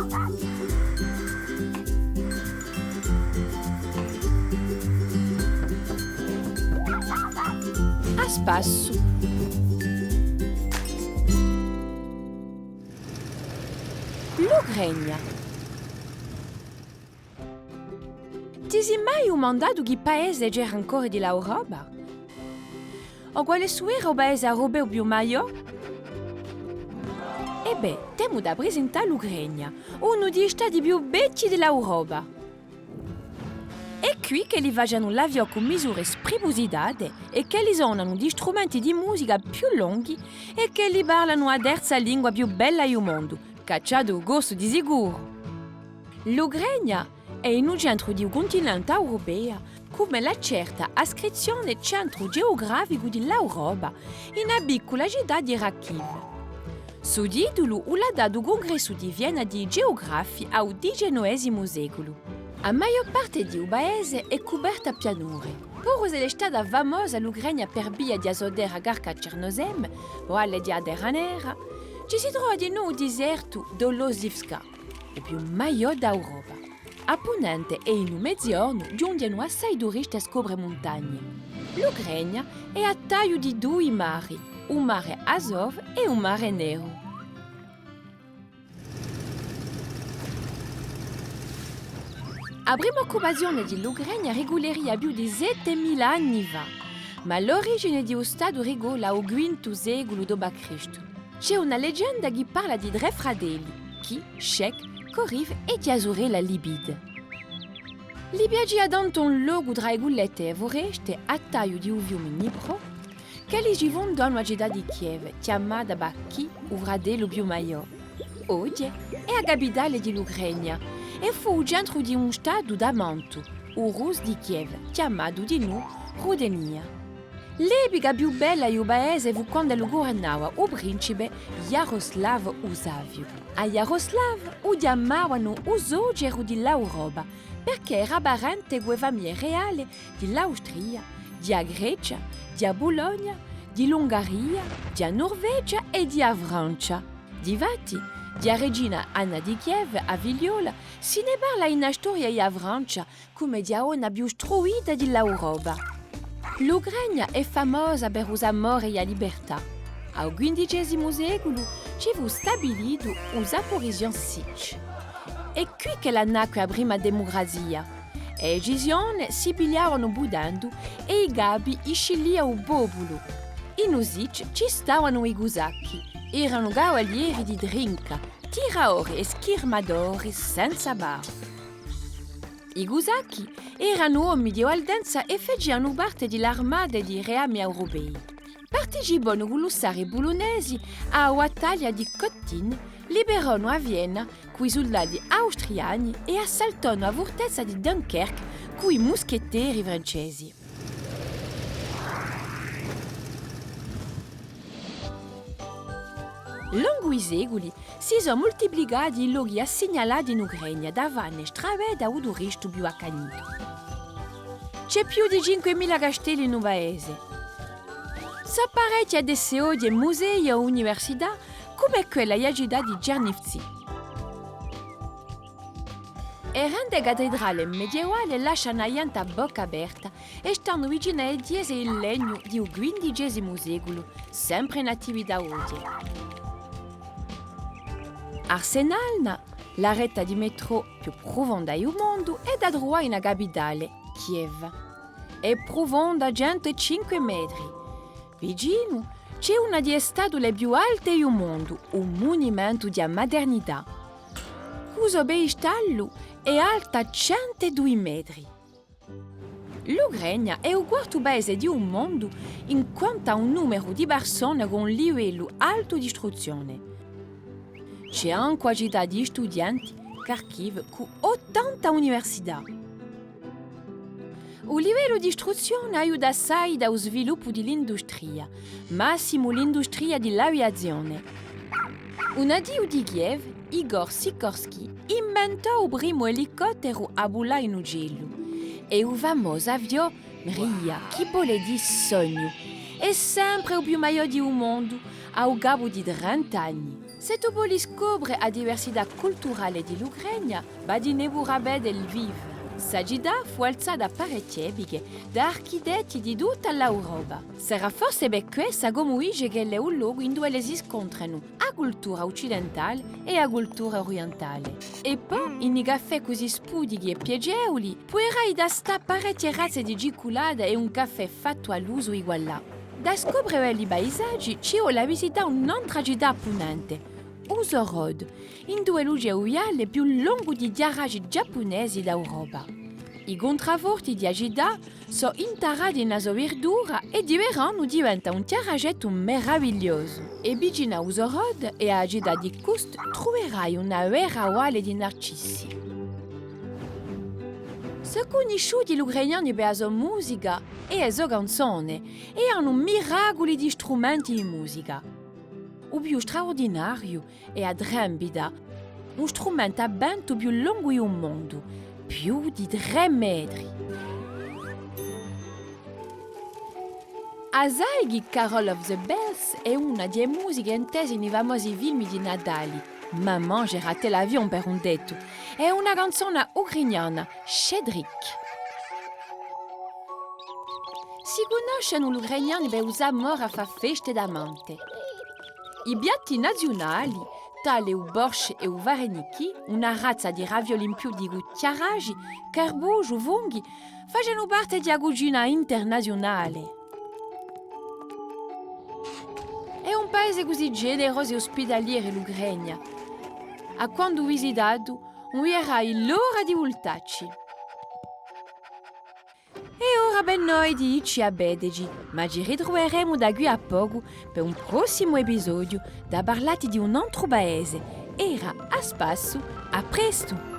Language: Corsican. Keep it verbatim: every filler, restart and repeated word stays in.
À spassu. Lucrenia. Ti sì mai dumandatu chì paese c'era in core di l'Auropa? O quale era u paese europeu più maiò? È bè, t'emu da prisintà Lucrenia, unu di i stati più vechji di l'Auropa. Hè quì ch'elli facianu l'aviò cù misure spripusitate è ch'elli sonanu di strumenti di musica più longhi è ch'elli parlanu a terza lingua più bella di u mondu, cacciatu u corsu di sicuru. Lucrenia hè in u centru di u cuntinente europeu, cum'ella certa a scrizzione Centru geograficu di l'Auropa, in a piccula cità di Rakiv. Su titulu u l'hà datu u cungressu di Vienna di i geografi à u dicenovesimu seculu. A maiò parte di u paese hè cuperta à pianure, puru s'ella hè stata famosa Lucrenia per via di a so terra carca Cernozem, o valle di a Terra Nera, ci si trova dinù u disertu d'Olozivska, u più maiò d'Auropa. À punente è in u meziornu ghjunghjenu assai turisti à scopre muntagne. Lucrenia hè à tagliu di dui mari, u mare Azov è u mare Neru. A prima occupazione di Lucrenia riculeria più di settemila anni fà, ma l'origine di u statu ricola à u quintu seculu dopu à Cristu. Ci hè una legenda chì parla di trè fratelli, Ki, Shek, Koriv è di a surella Libid. Li piacia tantu un locu trà e cullette è e fureste, à tagliu di u fiume Dnipro, ch'elli ci fundanu a cità di Kiev, chjamata pà Ki, u fratellu più maiò. Oghje hè a capitale di l'Ucrenia è fù u centru di un statu tamantu, u Rus di Kiev, chjamatu dinù Rudenia. L'epica più bella di u paese fù quand'ellu guvernava u principe Jaroslav u Saviu. À Jaroslav u chjamavanu u soceru di l'Auropa, perchè era parente cù e famiglie reale di l'Austria, di a Grecia, di a Pulogna, di l'Ungaria, di a Nurvegia è di a Francia. Difatti, di a regina Anna di Kiev, a figliola, si ne parla in a storia di a Francia cum'è di a donna più struita di l'Auropa. L'Ucrenia hè famosa per u so amore di a libertà. À u quindicesimu seculu ci fù stabilitu u Zaporizhian Sich. Hè quì ch'ella nacque a prima demucrazia. E decisione si pigliavanu vutendu è i capi i scilia u populu. In u Sich ci stavanu i Cusacchi, eranu cavalieri di trinca, tiratori è schirmatori senza pari. I Cusacchi eranu omi di valdenza è facianu parte di l'armate di i reami europei. Participanu cù l'ussari pulunesi à a battaglia di Khotyn, liberanu a Vienna cù i suldati austriani è assaltanu a furtezza di Dunkerque cù i muschetteri francesi. Longu i seculi, si sò multiplicati i lochi assignalati in Ucrenia da fanne stravede à u turistu più accanitu. Ci hè più di cinquemila castelli in u paese. Sò parechji ad esse oghje musei o università, cum'è quella di a cità di Chernivtsi. E grande cattedrale medievale lascianu a ghjente à bocca aperta è stanu vicinu à e chjese in legnu di u quindicesimu seculu, sempre in attività oghje. Arsenalna, l'arretta di metrò più prufonda di u mondu, hè da truvà in a capitale, Kiev. Hè prufonda centu è cinque metri. Vicinu, ci hè una di e statule più alte di u mondu, un munimentu di a maternità. U so pedistallu hè altu centu è dui metri. L'Ucrenia hè u quartu paese di u mondu in quantu à un numeru di persone cù un livellu altu d'istruzzione. Ci hè ancu a cità di i studienti, Kharkiv, cù ottanta università. U livellu d'istruzzione aiuta assai da u sviluppu di l'industria, massimu l'industria di l'aviazione. Un nativu di Kiev, Igor Sikorsky, inventò u primu elicotteru à vulà in u celu, è u famosu aviò Mria, chì vole dì sognu, hè sempre u più maiò di u mondu, à u capu di trenta anni. S'è tù voli scopre a diversità culturale di l'Ucrania, vadine puru à vede Lviv. Sta cità fù alzata parechje epiche da architetti di tutta l'Europa. Sarà forse per quessa ch'omu dice ch'ellu hè un locu induve si scontranu a cultura uccidentale è a cultura orientale. È po, in i caffè cusì spudichi è piacevuli, puderai tastà parechje razze di cicculata è un caffè fattu à l'usu di quallà. Da scopre belli paisaggi ci vole à visità un'antra cità à punente, Uzhhorod, induve ci hè u viale più longu di chjarasgi giappunesi d'Europa. I contraforti di a cità sò intarrati in a so verdura è di veranu diventa un chjarasgettu meravigliosu. È vicinu à Uzhhorod è à a cità di Khust truverai una vera valle di narcissi. Sò cunnisciuti l'ucraniani per a so musica è e so canzone, è anu miraculi di strumenti di musica. U più straurdinariu hè a trembita, u strumentu à ventu più longu di u mondu, più di trè metri. A sai chì Carol of the Bells hè una di e musiche intese in i famosi filmi di Natali, Maman, j'ai raté l'avion per un dettu, hè una canzona ucraniana, Shchedryk. Si cunnoscenu l'ucraniani per u so amore à fà feste d'amante. I piatti naziunali, tale u borscht è u vareniki, una razza di ravioli impiuti cù chjarasgi, carbusgiu, funghi, facenu parte di a cucina internaziunale. Hè un paese cusì generosu è ospitalieri l'Ucrania. À quandu visitatu, ùn viderai l'ora di vultacci. Hè ora per noi di dicci à vedeci, ma ci ritruveremu da quì à pocu per un prossimu episodiu da parlati di un antru paese. Era à spassu, à prestu!